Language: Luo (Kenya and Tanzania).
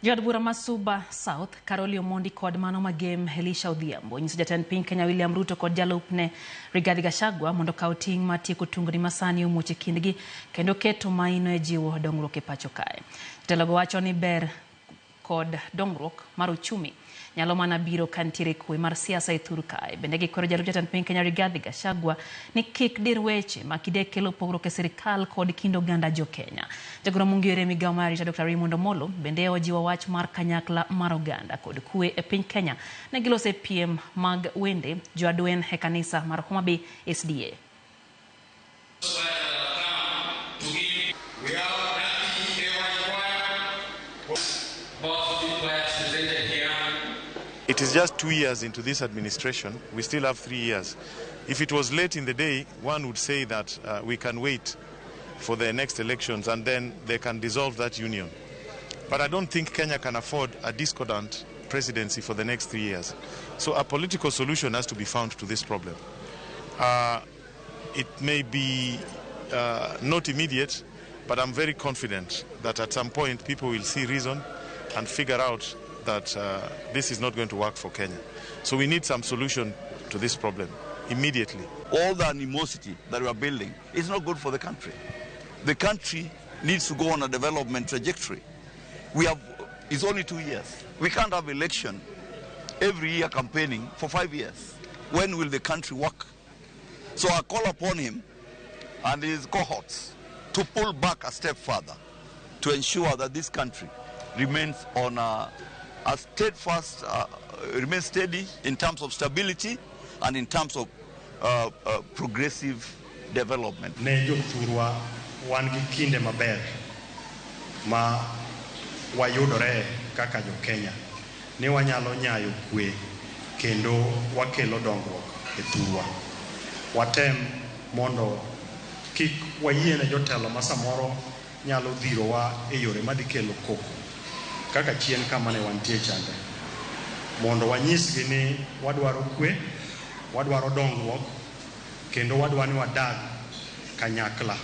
Jood bura ma Suba South, Caroli Omondi kod mano magem Elisha Odhiambo onyiso jatend piny Kenya William Ruto kod jalupne Rigathi Gachagua mondo okaw ting' mar tieko tungni ma sani omuoch e kindgi kendo keto maino e jiwo dongruok e pacho kae. Jotelogo wacho ni ber kod dongruok mar uchumi nyalo mana biro ka nitiere kwe mar siasa e thur kae. Bende gikwero jalup jatend piny Kenya Rigathi Gachagua ni kik dir weche ma kidek kelo pogruok e sirikal kod kind oganda jo Kenya. Jagoro mong'ere e migawo mar arita Dr. Raymond Omolo bende ojiwo wach mar kanyakla mar oganda kod kwe e piny Kenya. Ne giloso e piem mag wende jo adwen e kanisa mar Homa Bay SDA. It is just 2 years into this administration. We still have 3 years. If it was late in the day, one would say that we can wait for the next elections and then they can dissolve that union. But I don't think Kenya can afford a discordant presidency for the next 3 years. So a political solution has to be found to this problem. It may be not immediate, but I'm very confident that at some point people will see reason and figure out that this is not going to work for Kenya. So we need some solution to this problem immediately. All the animosity that we are building is not good for the country. The country needs to go on a development trajectory. We have, it's only 2 years. We can't have election every year campaigning for 5 years. When will the country work? So I call upon him and his cohorts to pull back a step further to ensure that this country remains on a steadfast, remains steady in terms of stability and in terms of progressive development. Ne jothurwa wan gi kinde maber ma wayudore kaka jo Kenya ni wanyalo nyayo kwe kendo wakelo dongruok e thurwa. Watem mondo kik wayie ne jotelo ma samoro nyalo dhirowa e yore madhi kelo koko kaka chien kama ne wantie chande mondo wanyisgi ni wadwaro kwe, wadwaro dongruok kendo wadwa ni wadag kanyakla.